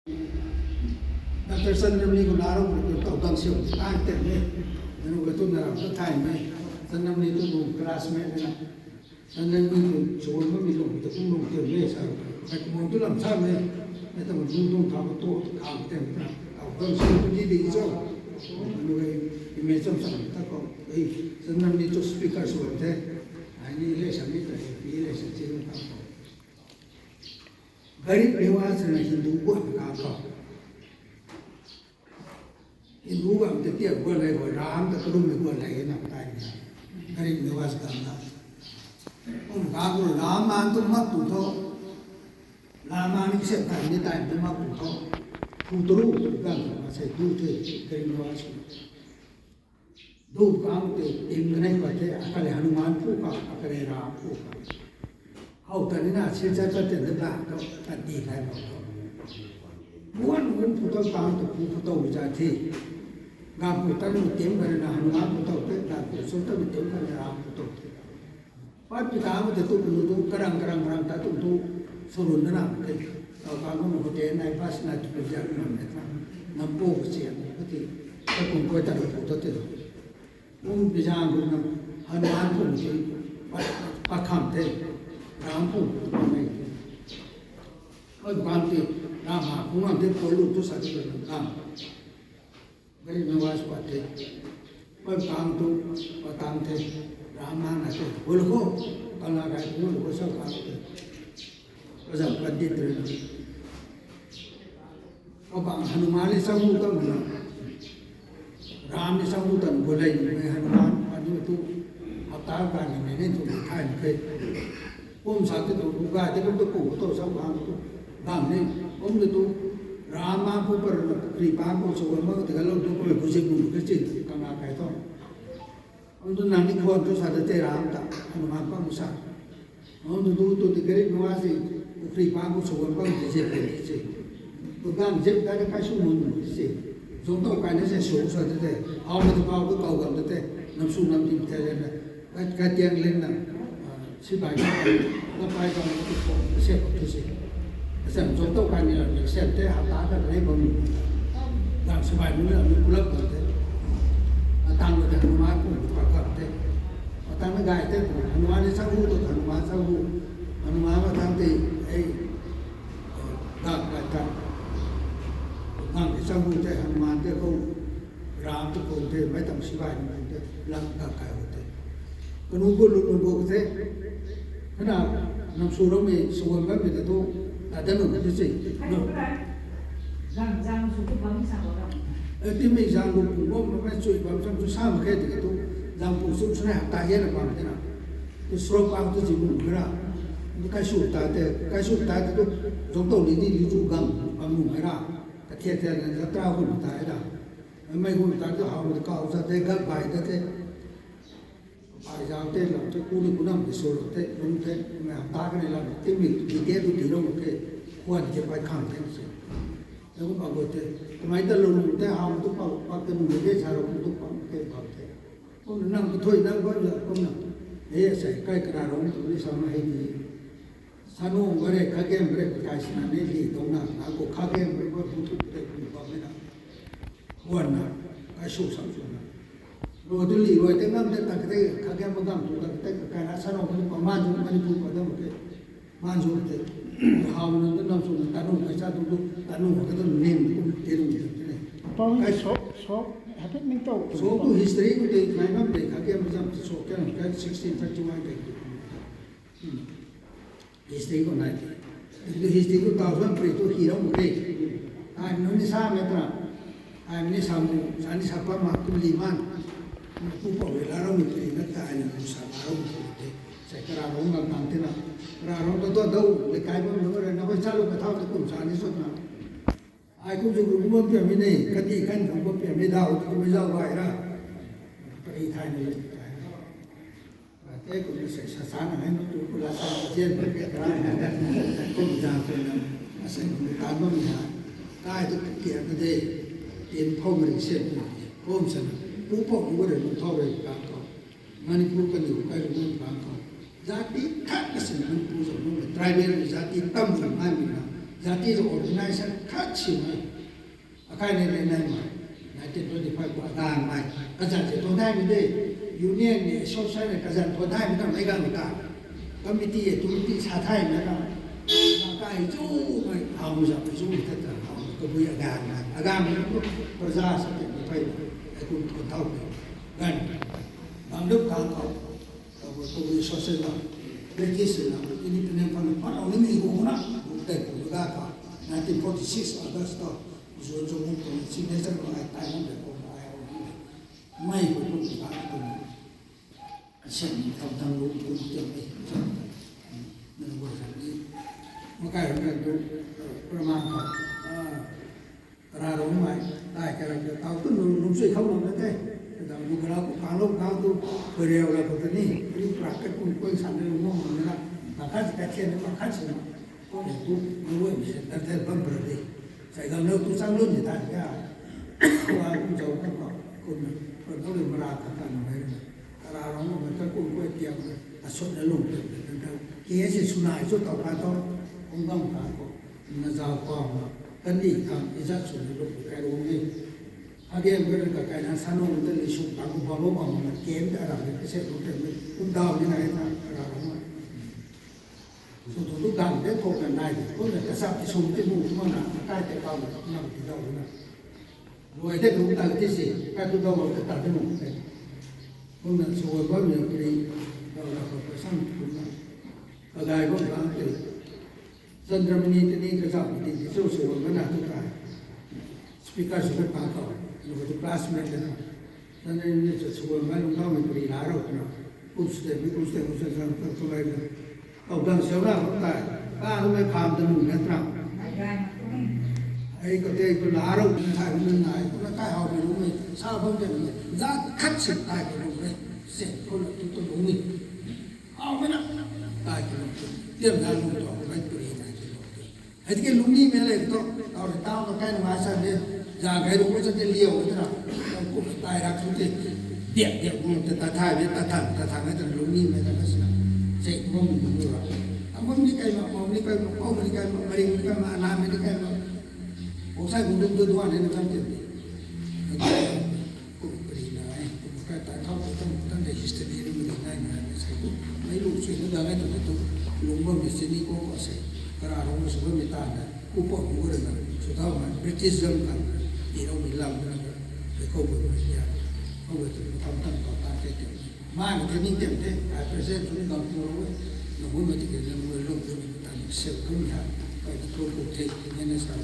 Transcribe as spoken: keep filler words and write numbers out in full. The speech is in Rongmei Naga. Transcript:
Doctor Chanramani khou laa rou khou tau gang siu tei tei me. Nanu ka tu na rau tu thay me. Chanramani tu nu classmate na. Chanramani tu chuan ma mi lung tu kum lung tei me sa. Kai kumang tu lam sa me. Nai ta lung tu thau tu thau tei na. Tau gang siu tu di di cho. Nanu ka image cham cham ta ko. Ei, Chanramani tu speaker sw te. Ai ni le sa mi ta, ni le sa chi na ta ko. Garib Niwas na Hindu guan ka khou. Hindu guan te tiak guan lei guan, Ram ta karum mei guan lei na tai ni. Garib Niwas gam na. Um ka gu Ram man tu mak tu tho. Ram man ni sep tai ni tai tu mak tu tho. Tu tu ru tu gam ma sei tu te Garib Niwas. Du kang tei ting kanei pat the, akhat le Hanuman phu kha, akhat le Ram phu kha. Hou ta ni na, Silchar ta ten de blan tho, ta di lai bam tho. Buan hum phu tho, kang tu phu phu tho za the. Gam phu ta ni tim kha na Hanuman phu tho the, gam phu sum ta ni tim kha na Ram phu tho the. Pat pi ta ma te tu kunu tu karang, karang, karang ta tu tu surun na na te. Tau ka kunu ko te nai pas na tu pe jak na me ta. Nam po ko sian ko ti. Ta kum koi ta ru pu to te. Um pi jang ru na Hanuman pu ti. Pat, pat kham te. Ram pu tu pa me. Oi bam te. Ram ha pu ngam te po lu tu sa te na kam. Garib Niwas pat the. Pat tang tu, pat tang the. Ram na na the. Gul ko, tang na kai gul ko sa tang the. Kazam pandit re na. Kabang Hanuman ni sa hu tang na. Ram ni sa hu tang gul lei ni Hanuman, Hanuman tu. Hapta ka ni ni tu thai ni the. Kum sa te tu, kum ga te kum tu kum tu sa bang tu. Bang ni, kum ni tu, Ram ma pu par na pukhri pang pu sa bang te ka lo tu kum pu se pu ke chin, ka nga kai to. Kum tu nang ni khwan tu sa te te Ram ta, Hanuman pa mu sa. Kum tu tu tu te Garib Niwas si, pukhri pang pu sa bang pu ke se pu ke se. Tu bang je ka de kai su mun mu ke se. Zong to kai na se su sa te te. Au ma tu pau tu kau gam te te. Nam su nam tim te le na. Kai, kai tiang leng na, ah, sipai ka, ka pai ka, ka tu ko, ka sep, ka tu si. Ka sep, zong tau kai ni la, ka sep te, hapta ka rei bam. Dang sipai nu la, nu kulap bam te. Ah, tang la te, Hanuman pu, pa kap te. Ah, tang na gai te, Hanuman ni sa hu to, Hanuman sa hu. Hanuman ma tang te, ei, ah, dang kai ta. Dang ni sa hu te, Hanuman te ko. Ram tu kum the, mei tang sipai nunc kum the, lang gang kai hu the. Kanu gu lu nunc gu the. Kana, nam su rou mei, suan bam mei ta tu, ta dan nunc ka tu si. No. Zang, zang su tu bam sa ko ram. Eh, ti mei zang lu pu bam, mei chui bam sam tu sa ma khe ti ka tu, zang pu sum su na hapta ye na bam the na. Tu srok bam tu ji mu khe ra. Tu kai su ta te, kai su ta te tu, zong tau ni ni li tu gam, bam mu khe ra. Ka thiat thiat na za tra hu ta e ra. Mei hu ta tu hau ta kau za te, gat bai ta te. Bai zau te, lam te, ku ni ku nam te, so lo te, lung te, mei hapta ka ni lam te, mi ti te tu ti lo ke, khuan ke bai khang te se. Te kum pa go te, kamei ta lo lung te, hau tu pa, pa te mu te, sa lo tu pa te, pa te. Kum nang tu thui nang ba ya, kum nang. E, sai, kai kara rong tu ni sa ma hei ni. Sanung ba re, kagem ba re, kai sina ne li dong na, na ko kagem ba re, ba bu tu re, bu ba me na. Wan na, kai su sam su na. Lo tu li, lo te ngam te tak te, kagem ba ngam tu tak te, kai na sanung ba ni pa man zu, Manipur ba dam te. Man zu te. Hau na tu nam su na, tanu kai sa tu tu, tanu ka tu nin tu te lu te ne. Pau ni Kai so, so, hapit ning tau. So tu history tu te, kai ngam te, kagem ba jam te so, kai sixteen thirty-one te. History khou nai the. History khou thousand three tu hi rau mak khe. Ai nunc ni sa me tra. Ai ni sa mu, sa ni sa pa ma tu li man. Pu pa we la rau mi tu na ta ai ni sa la rau mi tu te. Sa kara rong ngam tang te na. Kara rong ta tu dau le kai bam na re na ko cha lu ka thau te kum sa ni sot na. Ai kum ju kum bam pia mi nei, ka ti kan kum bam pia mi dau, kum mi zau bai ra. Pari thai ni. Te kum ni sei sa sa na hai nu tu ku la sa na jen pa ke kara na. Kum ja kum na. Asei kum ta bam ni ha. Kai tu kia ka de. Tin phou mari se tu. Kum sa na. Pu phou pu re pu phou re ka ko. Manipur ka ni kai ru bam ka ko. Jati khat ka sin Manipur sa pu tribal jati tam sa mai mi na. Jati organization khat simei. Akai ni le nai ma. Nineteen twenty-five khou agang mai. Kazan se tuang daimei de. Union ni association ni kazan tuang daimei ta mei gang ta. Committee e committee sa thaymei ta. Akai chu mai hau za chu ta ta hau. Kabui agang mai. Agang mai tu praja sa te ni phai. Ai kum tuang thau ni. Gan. Bang dup kang khou. Tabui tabui social na, British na, independent pan pan au ni mi hu na, hu tei hu ga ka, nineteen forty-six August to, John Chong Mung tuang signature ma ai tai nam de ko ma ai au ni. Mai hu hu ga tu. Sen ni tam tam lu hu tiam ni. Na hu sa ni. Makai hu tu, praman ka. Ah, Kara rong mai, tai kara kara tau tu nu lung sui khou lung na te. Kata nu kara ku kang lou kang tu, kariau la khou ta ni, yu pra kat kum koi san de lung mong na, ta khat si khat thian, ta khat si na. Ko ne tu, nu wei mi se, ta te bam pra de. Sai gang lou tu chang lun ni ta ya. Ko a kum zau kan ko, kum na, ko tau le mara khat ta na mai na. Kara rong mai ta kum koi tiam na, a sot na lung te, te, te, te. Ke si sunai chu tau ka tau, kum gam ka ko. Na zau pa ma, kandih khang izat sw ni luk kai rung ni. Again, brother, ka kai na sa nung ta ni suk ta ku ba lo ba ma, kem ta ra ni, kase lo te ni, kum dau ni na ta, ra rung ma. So, tu, tu dang te thok na nai, kum na ka sap ti sum ti mu, tu ma na, ka kai te kau na, nam ti dau na. Luai te tu ta ti si, kai tu dau ta ta ti mu te. Kum na so ba mi pri, dau na ko pa sam kum na. Kagay bam kang te. Chandramani tei ni kazauh ti ti chu sw bam na tu ta. Speaker sw bam kang khou. Lu tu classmate na. Chandramani chu sw bam lung dau mi pri la rau na. Kum sw te, mi kum sw te, kum sw te, kum sw te, kum sw te. Kau dang sw na bam ta. Ka lu mei kham ta lu na ta. Ai ko te ko la rau na thai lu na ai. Ko na kai hau mi lu mei. Sa bam te mi. Za khat sik tai ko lu mei. Sek ko na tu tu lu mei. Au mei na, tai ki lung tu, tiam na lung tu, mei puri na ki lung tu. Hei tiki lungni mei le tu, tau rui tau na kai na mai sa de, za kai lung sa de liau de na, tau ku tai rak tu de, diak diak lung tu ta thai de, ta thang, ta thang de lungni mei na kasi na, se mo mo mo ra. Amo ni kai ma, mo ni kai ma, mo ni kai ma, mari ni kai ma, ana mei ni kai ma. Ko sai bu dum tu duan de na kan de. Kum pari na e, kum kai ta thau ko tam tam de history ni mi nai na e, sai kum mei lu sui na dang e tu tu, lung bam ni sini ko ko sai, kara rong sw bam ni ta na, ku po hu ko na, sw thau na, British zam kan, ti rau mi lam na, e ko ko ya, ko ko tu tam tam ko ta te te. Ma ni te ni tem te, ai present tu ni gam tu rau e, na hu ma ti ke na mu lung tu ni ta ni se tu ni ha, kai tu ko te, ni na sa.